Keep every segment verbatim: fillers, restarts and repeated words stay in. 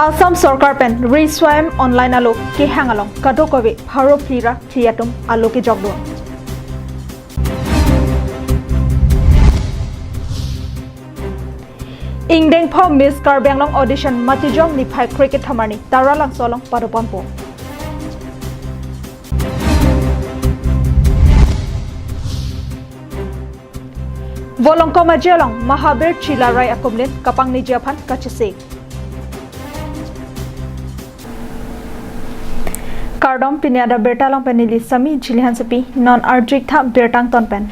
Assam Sorkar pen Re Swayam online alo kehang along kadokave pharo phli ra phli atum alo kejokdun. Ingdeng pho Miss Karbi Anglong audition Matijong niphai krekethom arni Taralangso along padoponpo. Volongkom Aje along Mahabir Chilarai akumlin kapangniji aphan kachesik. Kardom, pini adap birta along pen neli Sami Jili Hansepi, non arjik tha birta angton pen.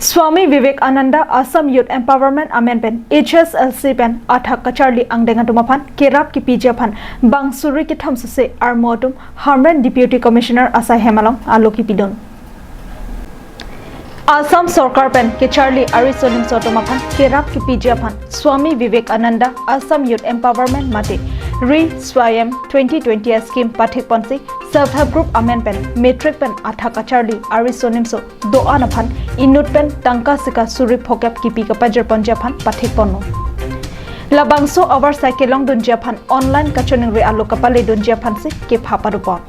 Swami Vivekananda Assam Youth Empowerment amen pen H S L C pen athak kacharli angdeng atum aphan kerap kepiji aphan bang suri kethom sose armo atum Hamren Deputy Commissioner asai hem along alo kepidun. Assam Sorkar pen kecharli ariso nimso atum aphan kerap kepiji aphan Swami Vivekananda Assam Youth Empowerment mate Re Swayam twenty twenty scheme pathekponsi self help group amen pen matric pen athak kacharli ariso nimso do-an aphan inut pen tangka sika suri phokep kipi kapajirponji aphan pathekponlo. Labangso avarsai kelongdunji aphan online kachoningri alo kapaledunji aphansi kepha padopon.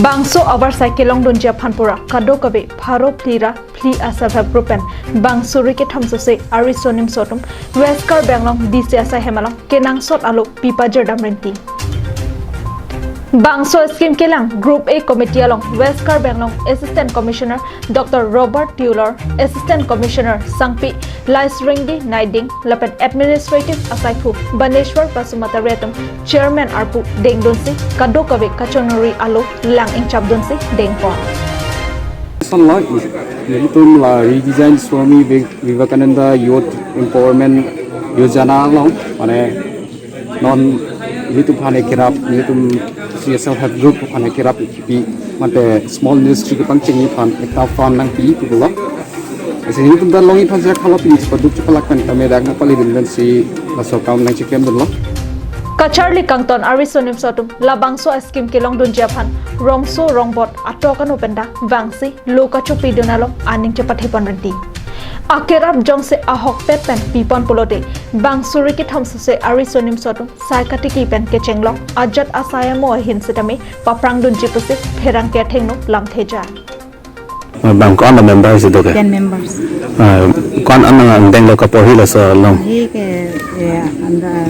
Bangso avarsai kelongdunji aphan pura kadokave pharo phli ra phli a self help group pen bang suri kethom sose ariso nimso atum West Karbi Anglong D C asai hem along kenangsot alo pipajirdam rinti. Bangso scheme kelang Group A Committee along West Karbi Anglong Assistant Commissioner Doctor Robert Tulor, Assistant Commissioner Sangpi Laisringdi Naiding lapen Administrative asaiphu Baneshwar Basumatary atum Chairman arpu dengdunsi kadokave kachoningri alo lang ingchapdunsi dengpon. Son lo, ilitum la redesign Swami Vive- Vivekananda Youth Empowerment Yojana along, mane non ilitum aphan kerap, ilitum C S L help group aphan kerap pi mate small industry kepangchengji aphan ekta fund nangpi pulo. Isi ilitum ta longji aphan sejak halo pini chepaduk chepalak pen kami dak nangpaledun pensi laso akam nangcheklemdunlo. Kacharli kangton ariso nimso atum labangso scheme kelongdunji aphan rongso rongbot atok ano pen ta vangsi lo kachopidun along aning chepathepon rinti. Akerap jongsi ahokpet pen pipon pulote bang suri kethom sose ariso nimso atum sai katiki pen kechenglong ajat asai amo ahin setame paprangdunji pusi pherangke athengno lamthe jai. Bang ko-an a member si do ke? Ten members. Ah, ko-an an angdeng lo kaporhi laso along? Hi ke, ya, anda,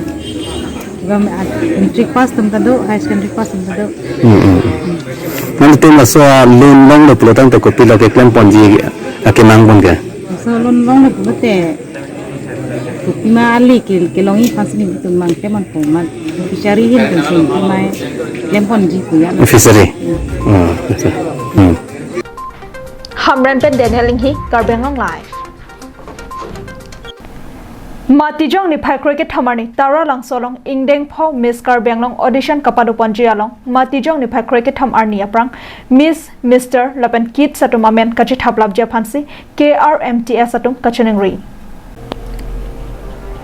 gam, ah, matric pass atum ta do, high secondary pass atum ta do. Hmm, hmm. Nanglitum laso loan longlo pulo tangte kopilo keklemponji akenangpon ke? So loan longlo pulote, kopima ali ke, kelongji aphansi nelitum mang klemponpo, mang fishery ahin pensi kopima klemponji pu ya. Fishery. Hmm. Hmm. Hamren pen Daniel Inghi, Karbi Anglong Live. Matijong niphai krekethom arni Taralangso along ingdeng pho Miss Karbi Anglong audition kapadoponji along Matijong niphai krekethom arni aphrang Miss, Mister lapen kids atum amen kachithaplapji aphansi K R M T S atum kachoningri.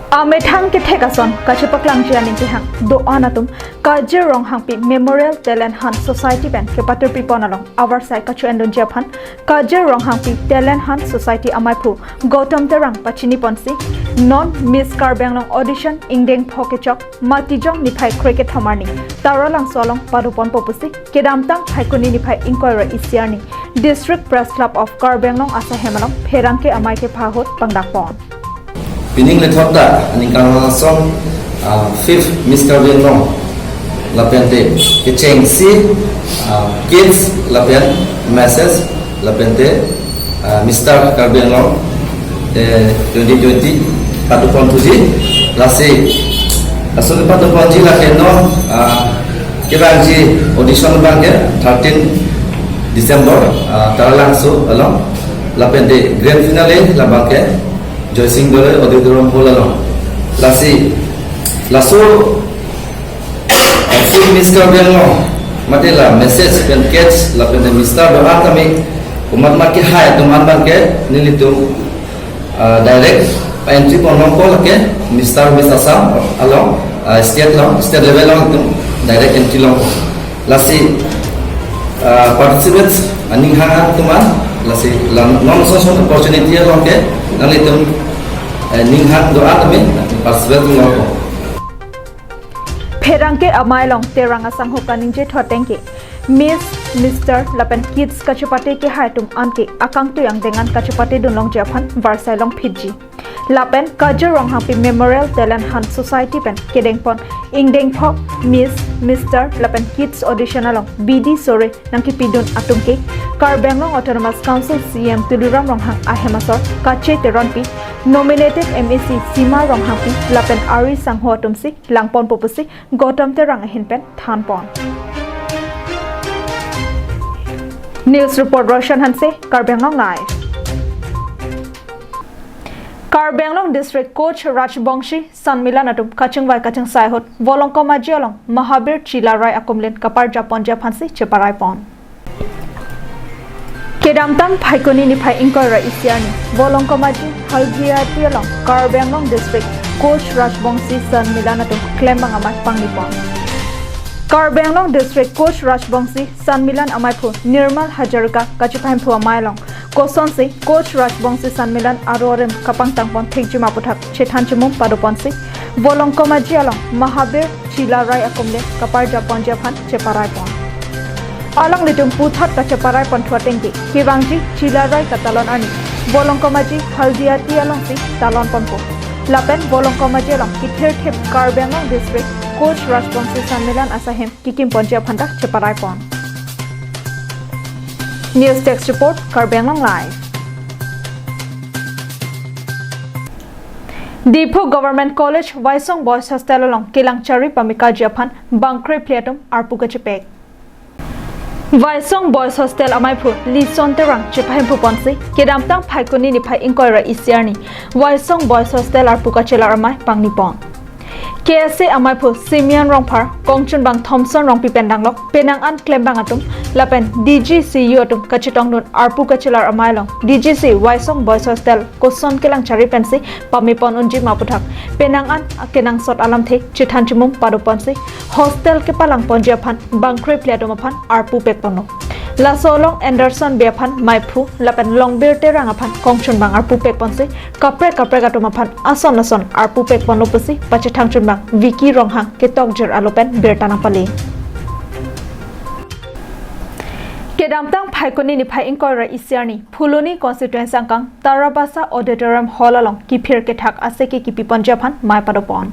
Amethang kethek ason kachipaklangji aning kehang do-an atum Kajir Ronghangpi Memorial Talent Hunt Society pen kepatirpipon along avarsai kacho-endunji aphan Kajir Ronghangpi Talent Hunt Society amaiphu Gautam Terang pachiniponsi non Miss Karbi Anglong audition ingdeng pho kechok Matijong niphai krekethom arni Taralangso along padoponpo pusi kedamtang Phaikuni niphai ingkoi ra isi arni District Press Club of Karbi Anglong asai hem along pherangke amei kepha ahut pangdakpon. Pining lethot ta aningkan ason, ah, fifth Miss Karbi Anglong lapente kechengsi, ah, kids lapen Missus lapente, ah, Mister Karbi Anglong, eh, twenty twenty padopon thuji. Lasi laso padoponji lake non, ah, kevangji audition abangke thirteen December, ah, Taralangso along, lapente grand finale labangke Joysing Doloi Auditorium Hall along. Lasi laso Actually, Miss Karbi Anglong, mate la Missus pen kids lapen Mister do-an tame, komat ma kehai atum an abangke nelitum, ah, direct entry pon longpo lake Mister Miss Assam along, ah, state along, state level along itum direct entry longpo. Lasi, ah, participants, ah, aning hang atum an, lasi la non so so opportunity along ke nanglitum, eh, aning hang do-an tame participate longpo. Pherangke amei along Terang asangho kaningje thu ateng ke Miss, Mister lapen Kids kachepate kehai atum anke akangtui angdeng an kachepate dunlongji aphan varsai longphitji. Lapen Kajir Ronghangpi Memorial Talent Hunt Society pen kedengpon ingdengpho Miss, Mister lapen Kids audition along bidi sore nangkepidun atum ke Karbi Anglong Autonomous Council C E M Tuliram Ronghang ahem asor Kache Teronpi, nominated M A C Sima Ronghangpi lapen ari sangho atumsi langponpo pusi Gautam Terang ahin pen thanpon. News report Roshan Hanse, Karbi Anglong Live. Karbi Anglong District Koch Rajbongshi Sanmilan atum kachingvai kachingsai ahut Volongkom Aji along Mahabir Chilarai akumlin kaparjapponji aphansi cheparaipon. Kedamtang Phaikuni niphai ingkoi ra isi arni Volongkom Aji Haldiati along Karbi Anglong District Koch Rajbongshi Sanmilan atum klembang amei pangnipon. Karbi Anglong District Koch Rajbongshi Sanmilan ameiphu Nirmal Hazarika kachepahemphu amei along kosonsi Koch Rajbongshi Sanmilan aro arim kapangtangpon thekjima aputhak chethan chimum padoponsi Volongkom Aji along Mahabir Chilarai akumlin kaparjapponji aphan cheparaipon. Alanglitum puthot kacheparaipon thu ateng ke kevangji Chilarai katalon arni Volongkom Aji Haldiati alongsi talonponpo. Lapen Volongkom Aji along kithirthip Karbi Anglong District Koch Rajbongshi Sanmilan asaihem kikimponji aphan ta cheparaipon. News Desk Report, Karbi Anglong Live. Diphu Government College Waisong Boys Hostel along kelang chari pamekaji aphan bangkre phli atum arpu kachepek. Waisong Boys Hostel ameiphu Lison Terang chepahemphuponsi kedamtang Phaikuni niphai ingkoi ra isi arni Waisong Boys Hostel arpu kachelar amei pangnipon. K S A ameiphu Simeon Rongphar, kongchunbang Thomson Rongpi pen danglok penang an klembang atum lapen D G C U atum kachetongdun arpu kachelar amei along D G C Waisong Boys Hostel koson kelang chari pensi pamepon unji ma aputhak penang an kenangsot alamthe chethan chimum padoponsi hostel kepalangponji aphan bangkre phli atum aphan arpu pekponlo. Laso along Anderson Bey aphan meiphu lapen Longbir Terang aphan kongchunbang arpu pekponsi kaprek kaprek atum aphan ason ason arpu pekponlo pusi pachethang chunbang Vicky Ronghang ketokjir alo pen birta nangpale. Kedamtang Phaikuni niphai ingkoi ra isi arni Phuloni constituency angkang Tarabasa Auditorium Hall along kiphir kethak aseke kipiponji aphan mei padopon.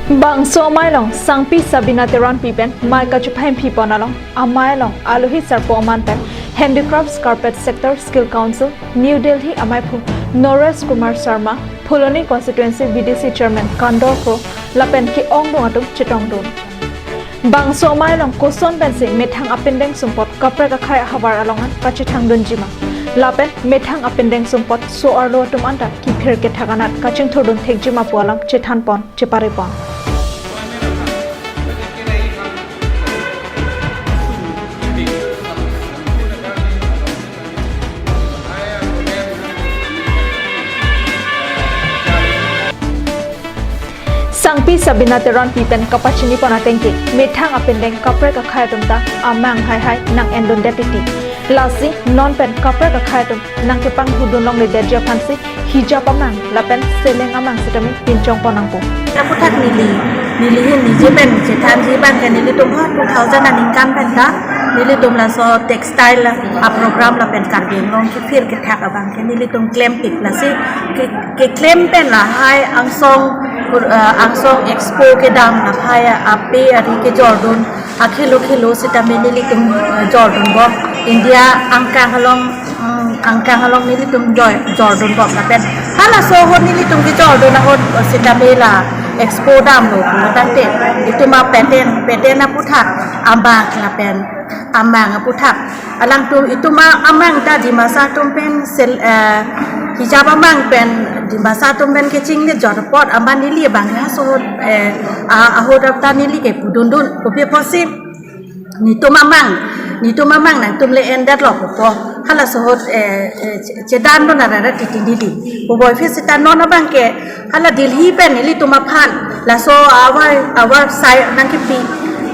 Bangso amei along Sangpi Sabina Teronpi pen mei kachepahemphipon along amei along alohi sarpo aman pen Handicrafts Carpet Sector Skill Council, New Delhi ameiphu Naresh Kumar Sharma, Phuloni Constituency V D C Chairman Kandor Kro lapen ke-ongdung atum chetongdun. Bangso amei along koson pensi methang apindeng sumpot kaprek akhei ahavar along an kachethangdunji ma lapen methang apindeng sumpot so-arlo atum anta kiphir kethak anat kachingthurdun thekji ma pu alam chethanpon cheparipon. Sangpi Sabina Teronpi pen kapachinipon ateng ke methang apindeng kaprek akhei atum ta amang haihai nang-endundet titi. Lasi non pen kaprek akhei atum nangkepanghudun longledetji aphansi hijab amang lapen seleng amang sitame pinchongpon nangpo. Aputhak neli, neli hin nije pen chethanji abang ke nelitum ha two thousand aningkan pen ta nelitum laso textile aprogram lapen Karbi Anglong kiphir kethak abang ke nelitum klempik, lasi ke, keklem pen lahai angsong, eh, angsong expo kedam lahai ape ari kejordun akhelo khelo sitame nelitum, eh, jordunbom. India angkang along, mm, angkang along nelitum joi jordunbom lapen halaso ahut nelitum kejordun ahut, eh, sitame la expo damlo pu tangte itum a-pattern, pattern aputhak abang lapen amang aputhak. Alangtum itum a-, amang ta Dimasa atum pen sel-, eh, hijab amang pen Dimasa atum pen kechinglijor apot amat neli abang ya so, eh, a-, ahut ta neli kepudundun kopi apotsi netum amang, netum amang nangtum le-endetlo pupo. Halaso ahut, eh, eh, che-, chedandun arara titi neli. Puvoiphit sita non abang ke hala Delhi pen nelitum aphan laso avar, avar sai nangkipi,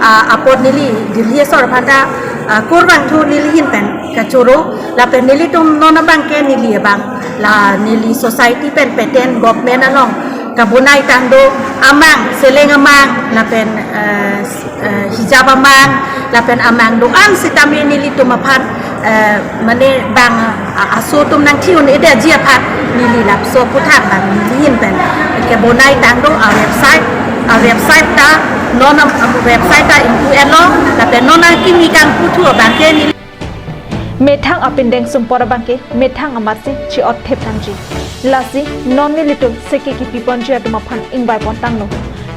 ah, apot neli Delhi asor aphan ta, ah, kurvangthu neli hin pen kachoro lapen nelitum non abang ke neli abang la neli society pen pattern government along Kabonai tangdo amang, seleng amang, lapen, eh, s-, eh, hijab amang, lapen amang do-an sitame nelitum aphan, eh, mane bang, ah, aso atum nangthi un-edetji aphan neli lapuson aputhak bang neli ahin pen kebonai tangdo a-website, a-website ta non am-, website ta ingpu-etlo, lapen non akimi kangpu thu abangke neli Methang apindeng sumpot abangke methang amatsi chi-ot thip nangji. Lasi non nelitum seke kipiponji atum aphan ingvaipon tanglo.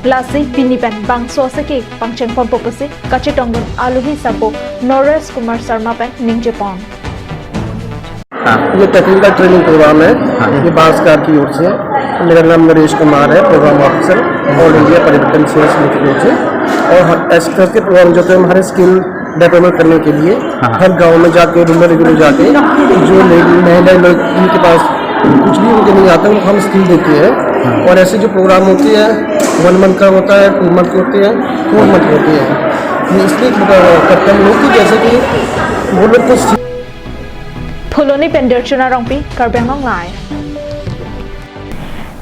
Lasi pini pen bangso seke pangchengponpo pusi kachetongdun alohi sapo Naresh Kumar Sharma pen ningjepon. हाँ। ये technical training programme है। हाँ। ये भारत सरकार की ओर से। मेरा नाम नरेश कुमार है, प्रोग्राम ऑफिसर, ऑल इंडिया परिवर्तन सेवा समिति की ओर से। और ह-, ऐसे करके प्रोग्राम जो है हमारे स्किल डेवलपमेंट करने के लिए हाँ, हाँ। हर गांव में जाके, रूरल एरिया में जाके, जो ले-, महिला लोग, जिनके पास कुछ भी उनके नहीं आता, उनको हम स्किल देते हैं। हाँ। और ऐसे जो प्रोग्राम होते हैं, वन मंथ का होता है, टू मंथ होते हैं, फोर मंथ होते हैं। ये इसलिए करते हैं हम लोग कि जैसे कि वो लोग को सीख Phuloni pen Derchuna Rongpi, Karbi Anglong Live.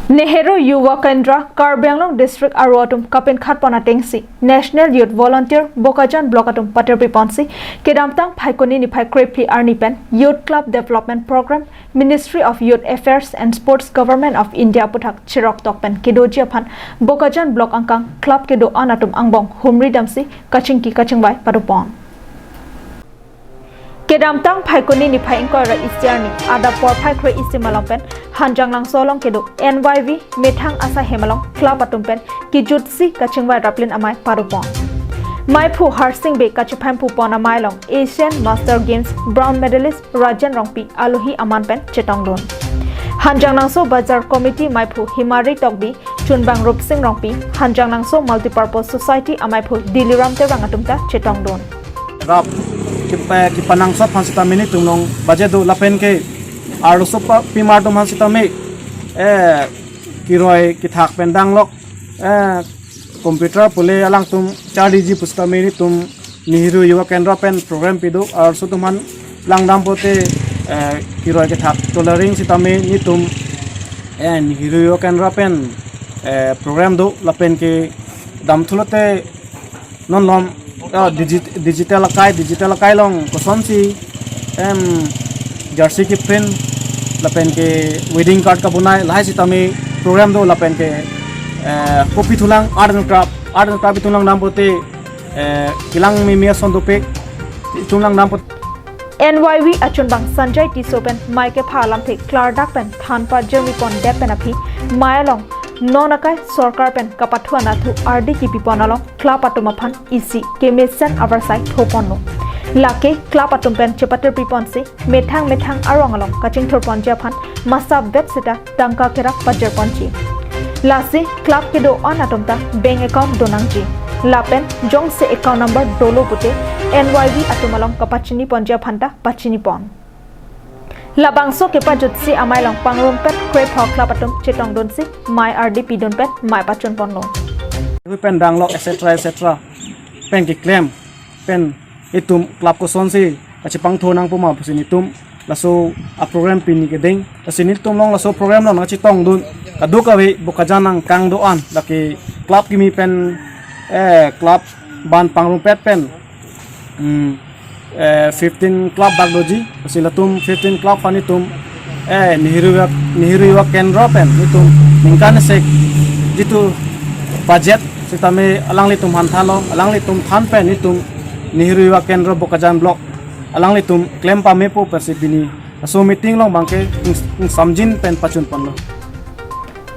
Nehru Yuva Kendra, Karbi Anglong District aro atum kapinkhatpon atengsi National Youth Volunteer Bokajan Block atum patirpiponsi kedamtang Phaikuni niphai krephli arni pen Youth Club Development Program, Ministry of Youth Affairs and Sports, Government of India aputhak chiroktok pen kedoji aphan Bokajan Block angkang club kedo-an atum angbong humri damsi kachingki kachingvai padopon. Kedamtang Phaikuni niphai ingkoi ra isi arni adap porphai kre-isi malom pen Hanjanglangso along kedo N Y V methang asahem along club atum pen kejutsi kachingvai raplin amei padopon. Meiphu Harsing Bey kachephempupon amei along Asian Master Games bronze medalist Rajen Rongpi alohi aman pen chetongdun. Hanjanglangso Bazar Committee meiphu Himari Tokbi, chunbang Rupsing Rongpi, Hanjanglangso Multipurpose Society ameiphu Diliram Terang atum ta chetongdun. Rap kipa-, kipanangsot aphan sitame nelitum along budget do lapen ke arloso pa-, pimar atum aphan sitame, eh, kiroi kethak pen danglok, eh, computer pule alangtum charliji pu sitame nelitum Nehru Yuva Kendra pen program pido, arloso atum aphan langdam pote, eh, kiroi kethak tolaring sitame nelitum, eh, Nehru Yuva Kendra pen, eh, program do lapen ke damthulote non malom, eh, digi-, digital akai, digital akai along kosonsi, em, jersey keprint lapen ke wedding card kabonai lahai sitame program do lapen ke, eh, kopi thulang art and craft, art and craft thulang dam pote, eh, kelang mimi ason dopik thulang dam pote. N Y V achunbang Sanjay Tisso pen mei kepha alamthe klardak pen thanpajirmi pondet pen aphi mei along non akai sorkar pen kapathu anathu ardi kipipon along club atum aphan isi kemesen avarsai thoponlo. Lake club atum pen chepatirpiponsi methang methang arong along kachingthurponji aphan masap vet seta tangka kerak pajirponji. Lasi club kedo-an atum ta bank account donangji. Lapen jongsi account number dolo pute N Y V atum along kapachiniponji aphan ta pachinipon. Labangso kepajutsi amei along pangrumpet krepho club atum chetongdunsi mei ardi pidun pen mei pachunponlo. Hui pen danglok et cetera et cetera pen keklem pen itum club kosonsi kachepangthu nangpo ma pusi nelitum laso aprogram pini kedeng. Lasi nelitum along laso program along nangchetongdun kadokave Bokajan angkang do-an lake club kimi pen, eh, club ban pangrumpet pen, hmm, eh, fifteen club bak doji, lasi latum fifteen club aphan nelitum, eh, Nehru Yuva, Nehru Yuva Kendra pen nelitum ningkan isi jitu budget sitame alanglitum aphan thanlo, alanglitum aphan pen nelitum Nehru Yuva Kendra Bokajan Block alanglitum klem pamepo pusi pini laso meeting along abangke ing-, ingsamjin pen pachunponlo.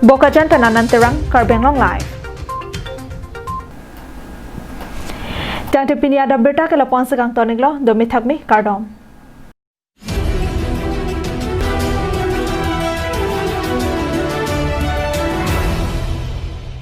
Bokajan pen Anand Terang, Karbi Anglong Live. Tangte pini adap birta ke lapu-an si kangton-iklo, do mithak me, kardom.